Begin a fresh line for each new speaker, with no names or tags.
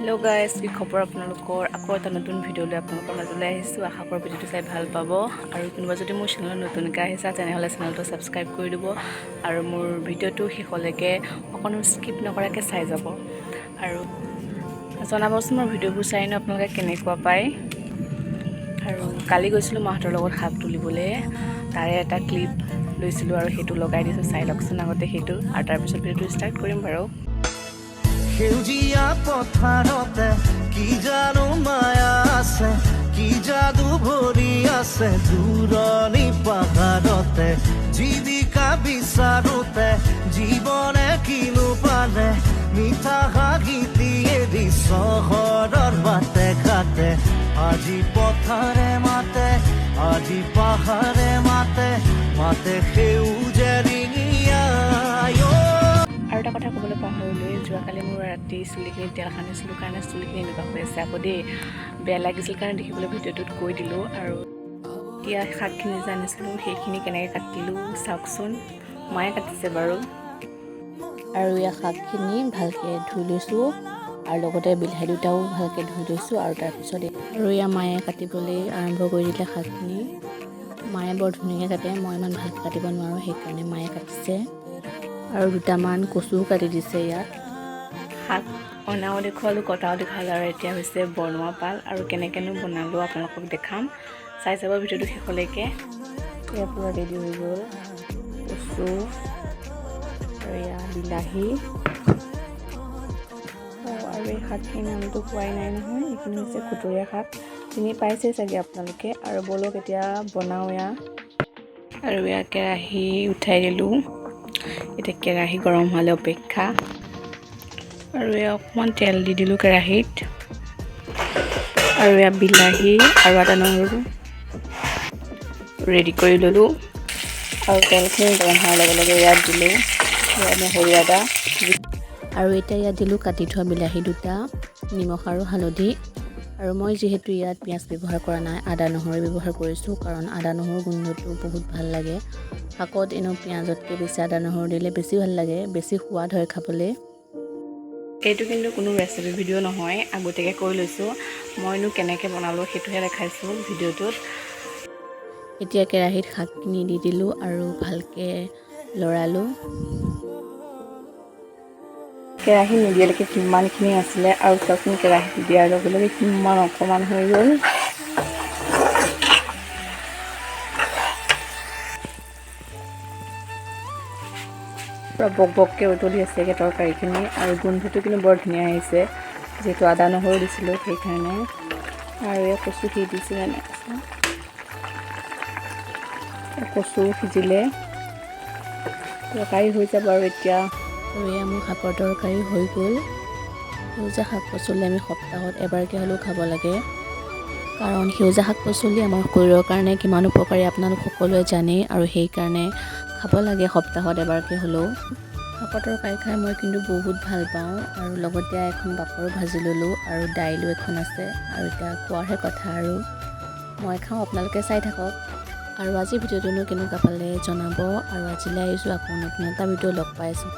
Hello' guys, কি খবৰ আপোনালোকৰ? আকৌ এটা নতুন ভিডিঅ' লৈ আপোনালোকৰ মাজলৈ আহিছোঁ। আশা কৰোঁ ভিডিঅ'টো চাই ভাল পাব। আৰু কোনোবা যদি মোৰ চেনেলত নতুনকৈ আহিছা, তেনেহ'লে চেনেলটো ছাবস্ক্ৰাইব কৰি দিব আৰু মোৰ ভিডিঅ'টো শেষলৈকে অকণো স্কিপ নকৰাকৈ চাই যাব। আৰু জনাবচোন, মোৰ ভিডিঅ'বোৰ চাই নো আপোনালোকে কেনেকুৱা পায়। আৰু কালি গৈছিলোঁ মাহঁতৰ লগত শাক তুলিবলৈ, তাৰে এটা ক্লিপ লৈছিলোঁ আৰু সেইটো লগাই দিছোঁ। চাই লওকচোন আগতে সেইটো আৰু তাৰপিছত ভিডিঅ'টো ষ্টাৰ্ট কৰিম বাৰু।
সেউজীয়া পথাৰতে কি জানো মায়া আছে, কি যাদু ভৰি আছে দূৰণি পাহাৰতে। জীৱিকা বিচাৰোতে জীৱনে কিনো পালে, মিঠা হাঁহিটি এৰি চহৰৰ বাটে ঘাটে। আজি পথাৰে মাতে, আজি পাহাৰে মাতে, মাতে সেউজে ৰিঙিয়াই অ।
আৰু এটা কথা ক'বলৈ পাহৰিলোৱে। যোৱাকালি মোৰ ৰাতি চুলিখিনি তেল সানিছিলোঁ কাৰণে চুলিখিনি এনেকুৱা হৈ আছে আকৌ দেই। বেয়া লাগিছিল কাৰণে দেখিবলৈ ভিডিঅ'টোত কৈ দিলোঁ। আৰু এতিয়া শাকখিনি যে আনিছিলোঁ, সেইখিনি কেনেকৈ কাটিলোঁ চাওকচোন। মায়ে কাটিছে বাৰু।
আৰু ইয়াৰ শাকখিনি ভালকৈ ধুই লৈছোঁ আৰু লগতে বিলাহী দুটাও ভালকৈ ধুই লৈছোঁ। আৰু তাৰপিছত আৰু ইয়াৰ মায়ে কাটিবলৈ আৰম্ভ কৰি দিলে শাকখিনি। মায়ে বৰ ধুনীয়াকৈ কাটে, মই ইমান ভালকৈ কাটিব নোৱাৰোঁ, সেইকাৰণে মায়ে কাটিছে। আৰু দুটামান কচুও কাটি দিছে ইয়াত।
শাক অনাও দেখুৱালোঁ, কটাও দেখুৱালোঁ আৰু এতিয়া হৈছে বনোৱা পাল। আৰু কেনেকৈনো বনালোঁ আপোনালোকক দেখাম, চাই যাব ভিডিঅ'টো শেষলৈকে। এয়া পূৰা ৰেডি হৈ গ'ল, কচু আৰু এয়া বিলাহী। অঁ, আৰু এই শাকখিনিৰ নামটো কোৱাই নাই নহয়। এইখিনি হৈছে খুতৰীয়া শাক, চিনি পাইছেই চাগে আপোনালোকে। আৰু ব'লক, এতিয়া বনাওঁ এয়া। আৰু এয়া কেৰাহী উঠাই দিলোঁ। এতিয়া কেৰাহী গৰম হোৱালৈ অপেক্ষা। আৰু এয়া অকণমান তেল দি দিলোঁ কেৰাহীত। আৰু এয়া বিলাহী আৰু আদা নহৰু ৰেডি কৰি ল'লোঁ। আৰু তেলখিনি গৰম হোৱাৰ লগে লগে ইয়াত দিলোঁ এয়া নহৰু আদা।
আৰু এতিয়া ইয়াত দিলোঁ কাটি থোৱা বিলাহী দুটা, নিমখ আৰু হালধি। আৰু মই যিহেতু ইয়াত পিঁয়াজ ব্যৱহাৰ কৰা নাই, আদা নহৰু ব্যৱহাৰ কৰিছোঁ, কাৰণ আদা নহৰু গোন্ধটো বহুত ভাল লাগে শাকত। এনেও পিঁয়াজতকৈ বেছি আদা নহৰু দিলে বেছি ভাল লাগে, বেছি সোৱাদ হয় খাবলৈ।
এইটো কিন্তু কোনো ৰেচিপি ভিডিঅ' নহয়, আগতীয়াকৈ কৈ লৈছোঁ। মইনো কেনেকৈ বনালোঁ সেইটোহে দেখাইছোঁ ভিডিঅ'টোত।
এতিয়া কেৰাহীত শাকখিনি দি দিলোঁ আৰু ভালকৈ লৰালোঁ।
কেৰাহী নিদিয়ালৈকে কিমানখিনি আছিলে আৰু চাওকচোন, কেৰাহীত দিয়াৰ লগে লগে কিমান অকণমান হৈ গ'ল। পূৰা বক বককৈ উতলি আছেগৈ তৰকাৰীখিনি আৰু গোন্ধটো কিন্তু বৰ ধুনীয়া আহিছে, যিহেতু আদা নহৰু দিছিলোঁ সেইকাৰণে। আৰু এয়া কচু সিজিছে নে? কচু সিজিলে তৰকাৰী হৈ যাব আৰু এতিয়া।
আৰু এয়া মোৰ শাকৰ তৰকাৰী হৈ গ'ল। সেউজীয়া শাক পাচলি আমি সপ্তাহত এবাৰকৈ হ'লেও খাব লাগে, কাৰণ সেউজীয়া শাক পাচলি আমাৰ শৰীৰৰ কাৰণে কিমান উপকাৰী আপোনালোক সকলোৱে জানেই। আৰু সেইকাৰণে খাব লাগে সপ্তাহত এবাৰকৈ হ'লেও। শাকৰ তৰকাৰী খাই মই কিন্তু বহুত ভাল পাওঁ। আৰু লগতে এখন পাপৰো ভাজি ল'লোঁ আৰু দাইলো এখন আছে। আৰু এতিয়া খোৱাৰহে কথা। আৰু মই খাওঁ, আপোনালোকে চাই থাকক। আৰু আজিৰ ভিডিঅ'টোনো কেনেকুৱা পালে জনাব। আৰু আজিলৈ আহিছোঁ, আকৌ নতুন এটা ভিডিঅ' লগ পাই আছোঁ।